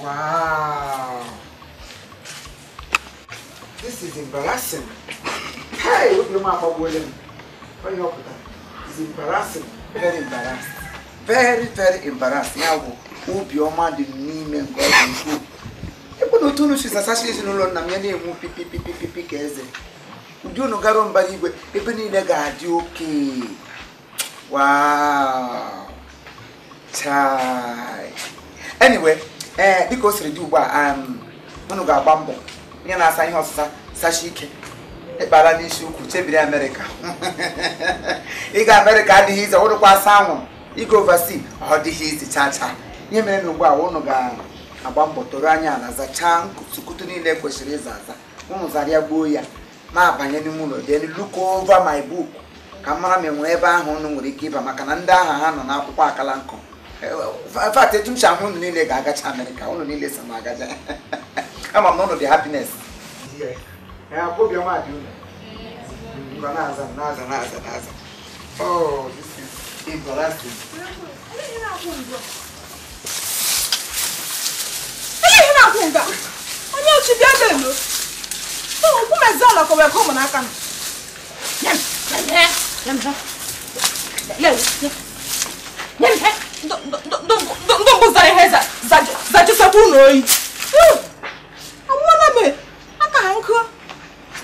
Wow. This is embarrassing. Hey, look at my It's embarrassing. Very embarrassed. Very, very embarrassed. Now, Obioma dị n'ime nke ọ dị ukwuu. Ebe na otu unu si zasachi ezinụlọ nna m ya na-enwu pipipipipi ka eze. Ụdị unu gara mbara igwe ebe niile ga-adị oke. Wow. Chai. Anyway, dịka o siri dị ugbu a, unu ga-agba mbọ onye na-asa ihe ọsịsa sachi ike ịkpara n'isi ukwu chebiri Amerịka. Ịga Amerịka adịghị ize, ọrụkwa asa anwụrụ. Ịga overseas ọ dịghị izi cha cha. Ihe mere na ugbu a unu ga-agba mbọ toro anya ala zachaa nkutukutu niile kwesịrị ịza aza. Unu zara ya gbuo ya na-abanye n'ime ụlọ, then look over my book ka m mara ma enwere ebe ahụ unu nwere ike ịba, maka na ndị aha ha nọ n'akwụkwọ akala nkụ. In fact, etu m si ahụ unu niile ga-agacha Amerịka, unu niile so m agacha. Ama m na unu dị happiness. Obiọma dị unu. Ngwa na-aza na-aza na-aza na-aza. Oh, this is embarrassing. Onye ochi bịa lelo. Okwu mezi ala ka wee kọọ m n'aka. Ndị mbụ zara ihe zajisekwu unu oyi. Anwụọla m aka ha nkụ.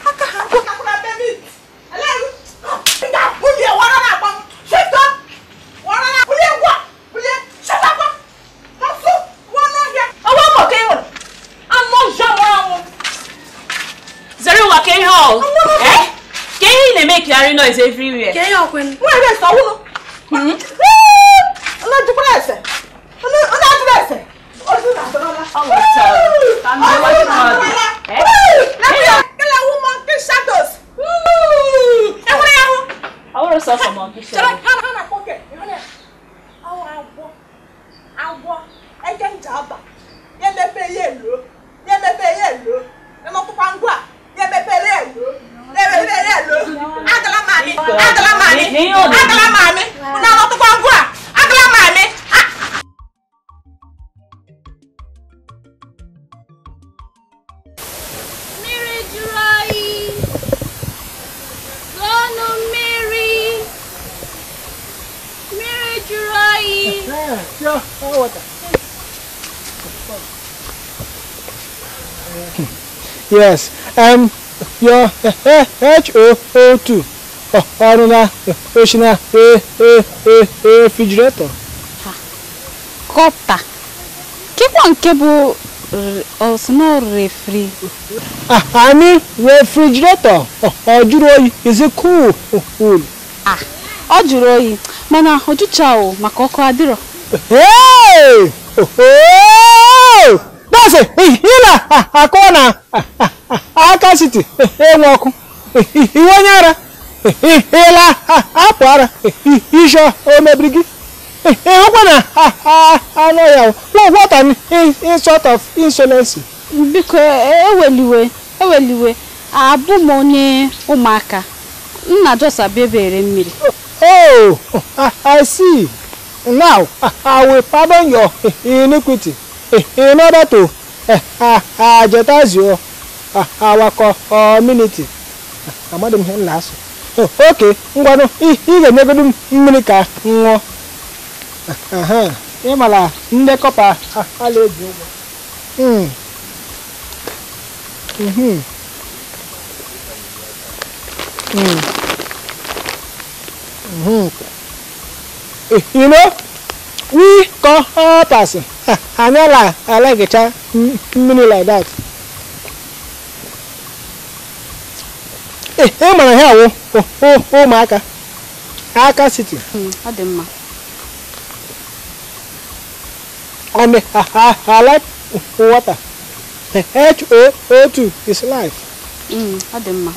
Aka ha nkụ. Make noise everywhere. Can you open? Where is the woman? Yes, your HOO2 ọrụ na oshina refrigerator. Kọpa. Kekwa nke bụ osno refri. I mean refrigerator. Ọ jụrụ oyi, is it cool? Ah, ọ jụrụ oyi, mana ọ jụcha o maka ọkụ adịrọ. Hey! Oh! That's it. Ila akona aka city enwe ọkụ. Iwe onye ara. Ila apụ ara. Isho o mebiri gị. Ịhụkwa na anụ ya. What an insult of insolence. Biko eweliwe abụ m onye ụmụaka. Nna Josa bebere mmiri. Oh, I see. Now I will pardon your iniquity in order to advertise your our community. Amadị m ihe m na-asụ. Okay, ngwanụ ị ga-enyegodu m mmiri ka ṅụọ. Ị mara ndị kọpa a na-eji ụgwọ. You know, we corpers and I like a mini like that. Eh, man, here, oh, Maka, Aka City. Adema. And I like water. HOO2 is life. Adema.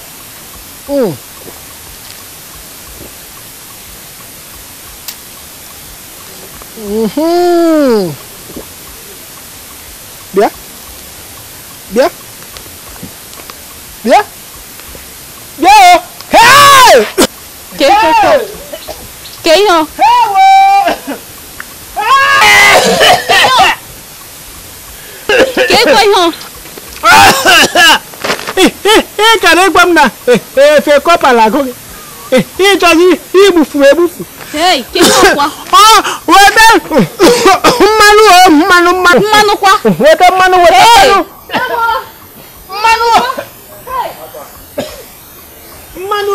Bịa. Bịa. Bịa. Bịa o. Hey! Ke ihe? Ka ekwe ihe. Ị kara ịgwa m na efe kọpala agụ gị. Ị chọghị igbufu egbufu. Hey, ka ihe ọkwa. Ọ weta mmanụ o mmanụ mmanụ. Mmanụ kwa. Weta mmanụ weta mmanụ. Mmanụ. Mmanụ.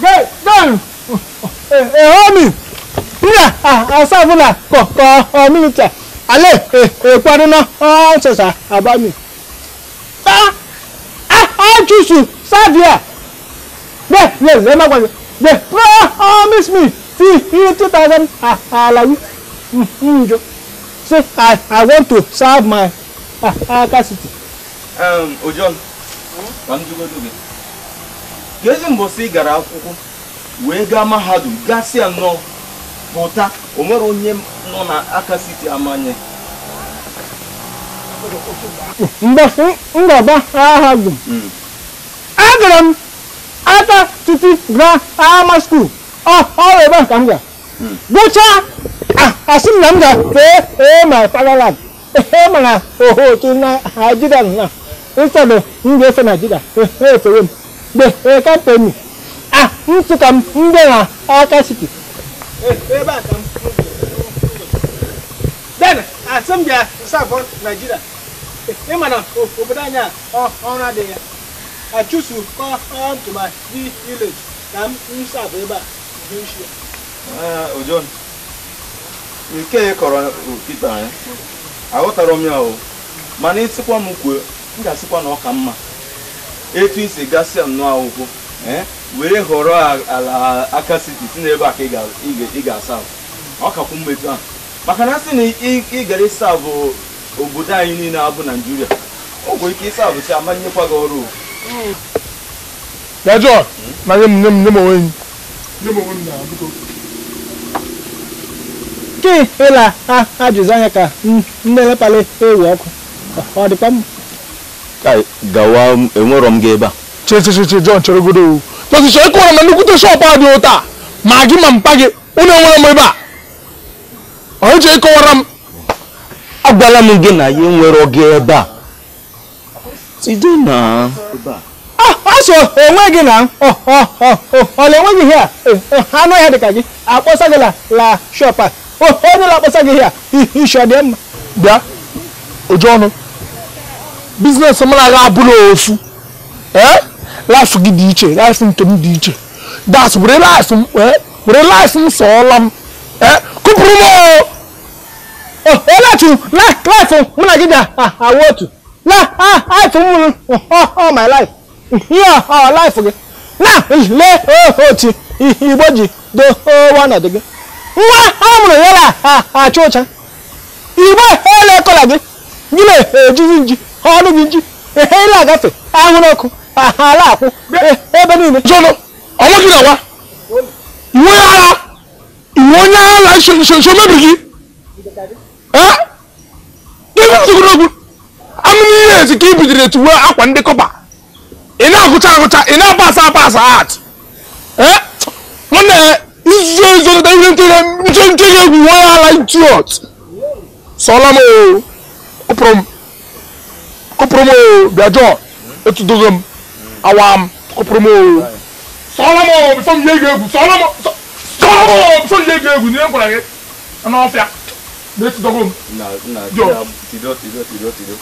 Then, homie, yeah, I saw that community. Ale, Quadrona, answers about me. I choose to serve here. Yes, yes, promise me 50,000. I like you. Say, I want to serve my capacity. Ojon, can you go to me? Gezi mbosi gara akwụkwọ wee gaa mahadum gasịa nnọọ pụta o nwere onye nọ na aka siti amanye mgbe m ga-aba mahadum agara m aka titi grammar school ọ ebe ka m gara gụchaa asị m na m ga-fee my fatherland mana otu na Nigeria na instead m ga-efe Nigeria efewe m. The company. Ah, m na Aka City. Ebe a ka m. Then, asị m bịa serve Nigeria. Ị ma na obodo anyị a ọrụ adịghị ya. I choose to come to my village ka m serve ebe a. Ojon, nke kọrọ Peter anyị, aghọtara m ya o, mana ịsịkwa m kwuo, m ga-asịkwa na ọ ka mma. Etu isi gasịa nnọọ akwụkwọ were họrọ ala Aka City si n'ebe a ka ị ga-asa ọ kakwu mma etu ahụ maka na sị na ị gara ịsa bụ obodo anyị niile abụ Naijiria o nwere ike ịsa bụ si amanyekwa gị ọrụ. Ya John, na nye m onwe m. Nye m onwe m na biko. Ke ịla ajụjụ anya ka nne lepalị ewu ọkụ ọ dịkwa mma. Gawa enwerọ m gị ebe a. Che John chere godo o. Tọsị chọọ ịkọwara na nnukwute shọpụ a dị ụta ma gị ma mpa gị unu enwere m ebe a. Ọ chọọ ịkọwara m. Agwala m gị na ya enwerọ gị ebe a. Tido na ebe a. Ọ sọ onwe gị na ọ na-enweghị ihe a anụ ọhịa dịka gị akpọsa gị la shọpụ a onye na-akpọsa gị ihe a isi ọ dị mma. Bịa Ojiọnụ. Business m na-aga abụrụ ofu life gị dị iche life nke m dị iche das were life m were life m sọọla m kụpụrụ m oletu life mụ na gị ga-awụ otu life m all my life ihe ọ life gị na lee otu Igbo ji dowe ọnọdụ gị nwa a mụrụ ya na acha ụcha Igbo elekọla gị gị na-ejizi nji ọnụ gị nji ehe ile agafe ahụrụ ọkụ ala akwụ ebe niile. Jọnụ ọnwa gị na-awa iwe agha iwe onye agha nso mebiri gị gịnị amụ n'ihe ezi ka i bidoro etuwe akwa ndị kọpa ị na-agụcha agụcha ị na-apasa apasa at nwanne izuzo ezo ihe nche egwu nwe onye agha idiot sọla m o kụpụrụ m kụpụrụ m o bịa John etudogo m awa m kụpụrụ m o sọọla m o bifo m ihe egwu sọọla m o bifo m ihe egwu n'ihe m gwara gị n'ọfịa na etudogo m. Tido tido tido tido.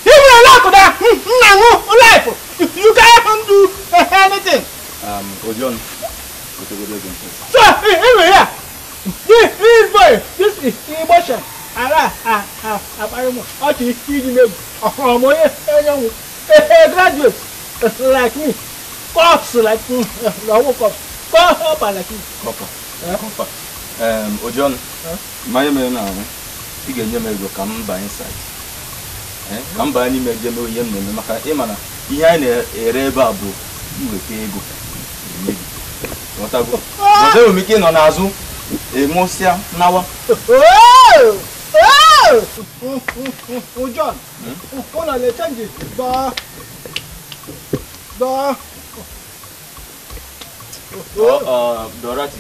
Ị nwere lakụda nna ṅụ life you can't do anything. Ojon, gotegodo ego nke. So ị nwere ya this boy this is Igbo ala akparị m ọchị iji megwu ọmụ onye enyenwụ a graduate like me cops like me ọwụ cops kọpa like me. Kọpa kọpa Ojon mmanya mere na ahụ ị ga-enye m ego ka m banye site ka m banye n'ime je mee ihe m na-eme maka ịma na ihe anyị na-ere ebe a bụ iweta ego enye gị ghọtago ọzọ enwere m ike ịnọ n'azụ Ị ṅụsịa nawa. John, ụlọ na-echenji dọọ dọọ. Dorothy.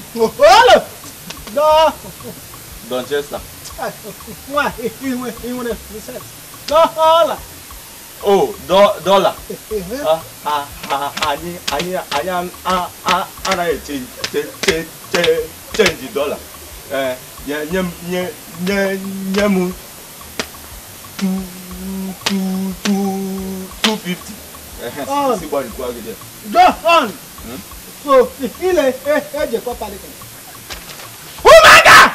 Dọọ. Donchester. Nwa inwere reset. Dọọla. Oh, dọla. Anyị anaghị chenji dọla. Nye m nye m 250. Si gbarikwa gị there. John. So ile eje kọpa dị. Ụmụaka!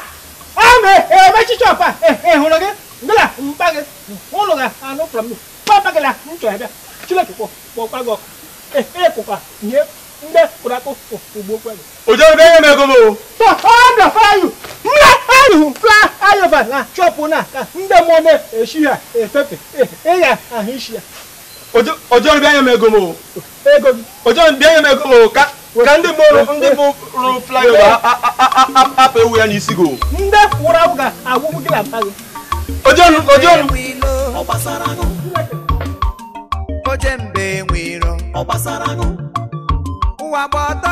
Ama emechi chọpa hụrụ gị ngala mpa gị ụlọ ga-anụ from me. Papa gị la nchọ ebe Chineke kpọkwa gị ọkụ. Ekụkwa nye ndị kụrụ akụ ugbo kwe gị. Ojo ebe nye m ego m o. Tọhọdọfayu mla ayụ fla ayọba na chọpụ na ka ndị mmụọ na-eshi ha efefe ịya ahụ isi ya. Ojo ebe nye m ego m o. Ego gị. Ojo ebe nye m ego m o ka ndị mụrụ rụrụ flyover apụ ewu ya n'isi gị o. Ndị wụrụ awụ ga-agwụgwụ gị na mpa gị. Ojo Ojembe nwiro. Ọ gbasara ụwa gba ọtọ.